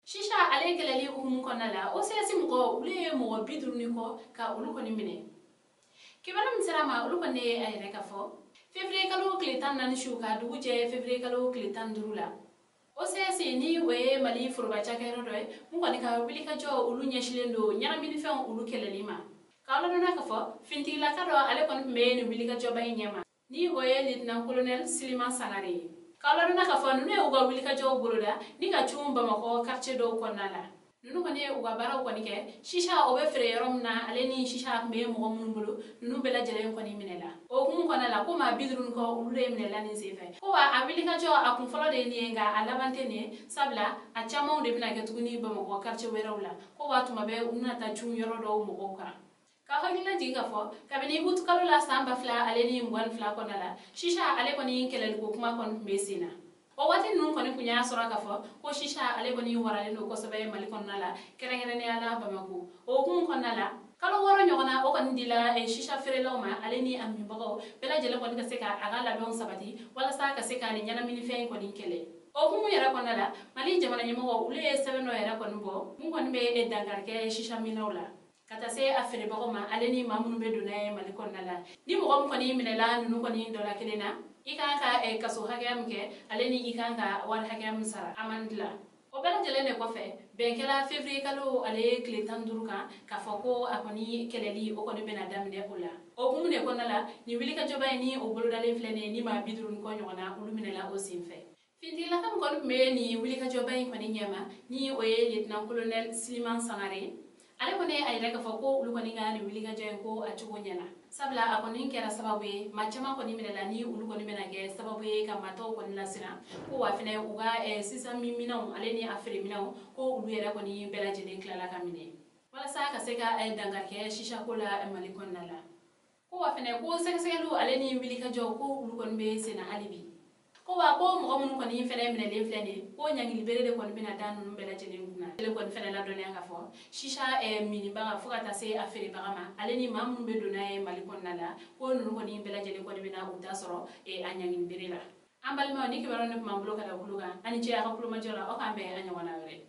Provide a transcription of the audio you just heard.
Shisha ale kɛlɛli hukumu kɔnɔna la, OCS mɔgɔ olu ye mɔgɔ 50 ni kɔ ka olu kɔni minɛ. Kibaru min sera ma, olu kɔni ye a yɛrɛ ka fɔ février kalo tile 14 su ka dugu jɛ février kalo tile 15 la, OCS, ni o ye Mali foroba cakɛyɔrɔ dɔ ye mun kɔni ka wulikajɔ olu ɲɛsilen don ɲɛnaminifɛnw olu kɛlɛli ma, k'aw ladɔnna ka fɔ finitigilaka dɔ ale kɔni tun bɛ nin wulikajɔba in ɲɛma, ni o ye lieutenant colonel Siliman Sangare ye. K'aw ladɔnna ka fɔ ninnu ye u ka wulikajɔw boloda ni ka cun Bamakɔ quartier dɔw kɔnɔna la. Ninnu kɔni ye u ka baaraw kɔni kɛ shisha o bɛ feere yɔrɔ min na, ale ni shisha tun bɛ mɔgɔ minnu bolo, ninnu bɛɛ lajɛlen kɔni minɛla. O hukumu kɔnɔna la, ko maa 50 ni kɔ olu de minɛla nin senfɛ. Ko wa a wulikajɔ a kun fɔlɔ de ye nin ye, nka a laban tɛ nin ye, sabula a camanw de bɛna kɛ tuguni Bamakɔ quartier wɛrɛw la. Ko wa tuma bɛɛ u bɛna taa cun yɔrɔ dɔw mɔgɔw kan. Ka hakilina jigin ka fɔ kabini uti kalo la san 2022 kɔnɔna la, shisha ale kɔni kɛlɛliko kuma kɔni tun bɛ sen na. O waati ninnu kɔni tun y'a sɔrɔ k'a fɔ ko shisha ale kɔni waralen don kosɛbɛ Mali kɔnɔna la, kɛrɛnkɛrɛnnenya la Bamakɔ. O hukumu kɔnɔna la, kalo 6 ɲɔgɔnna o kɔni dila shisha feerelaw ma, ale ni a minbagaw bɛɛ lajɛlen kɔni ka se ka a ka labɛnw sabati walasa ka se ka nin ɲɛnaminifɛn in kɔni kɛlɛ. O hukumu yɛrɛ kɔnɔna la, Mali jamana ɲɛmɔgɔ olu ye sɛbɛn dɔ yɛrɛ kɔni bɔ mun kɔni bɛ dankari kɛ shisha minɛw la, ka taa se a feerebagaw ma, ale ni maa minnu bɛ don n'a ye Mali kɔnɔna la. Ni mɔgɔ min kɔni minɛla ninnu kɔni dɔ la kelen na, i kan ka kaso hakɛya min kɛ, ale ni i kan ka wari hakɛya min sara amende la. O bɛɛ lajɛlen de kɔfɛ, bɛn kɛla février kalo ale tile 15 kan k'a fɔ ko a kɔni kɛlɛli o kɔni bɛna daminɛ o la. O hukumu de kɔnɔna la, nin wulikajɔba in ni o bolodalen filɛ nin ye, ni maa 50 ni kɔ ɲɔgɔnna olu minɛla o senfɛ. Finitigilaka min kɔni tun bɛ nin wulikajɔba in kɔni ɲɛma, ni o ye lieutenant colonel Siliman Sangare, ale kɔni a yɛrɛ k'a fɔ ko olu kɔni ka nin wulikajɔ in, ko a cogo ɲɛna, sabula a kɔni kɛra sababu ye maa caman kɔni minɛla, ni olu kɔni bɛna kɛ sababu ye ka maa tɔw kɔni lasiran. Ko wa fɛnɛ u ka sisan minɛnw ale ni a feere minɛnw, ko olu yɛrɛ kɔni bɛɛ lajɛlen tilala ka minɛ walasa ka se ka dankari kɛ sisako la Mali kɔnɔna la. Ko wa fɛnɛ ko sɛgɛsɛgɛliw ale ni wulikajɔ, ko olu kɔni bɛ senna hali bi. Ko wa ko mɔgɔ minnu kɔni fɛnɛ minɛlen filɛ nin ye, ko ɲangili bere de kɔni bɛna da ninnu bɛɛ lajɛlen kunna. Ale kɔni fɛnɛ ladɔnniya k'a fɔ shisha minibaga fo ka taa se a feerebaga ma, ale ni maa minnu bɛ don n'a ye Mali kɔnɔna la, ko ninnu kɔni bɛɛ lajɛlen kɔni bɛna u ta sɔrɔ a ɲangili bere la. An balimaw, ni kibaruya ne tun b'an bolo ka da kulo kan, ani ce a ka kulomajɔ la. Aw k'an bɛn a ɲɔgɔnna wɛrɛ.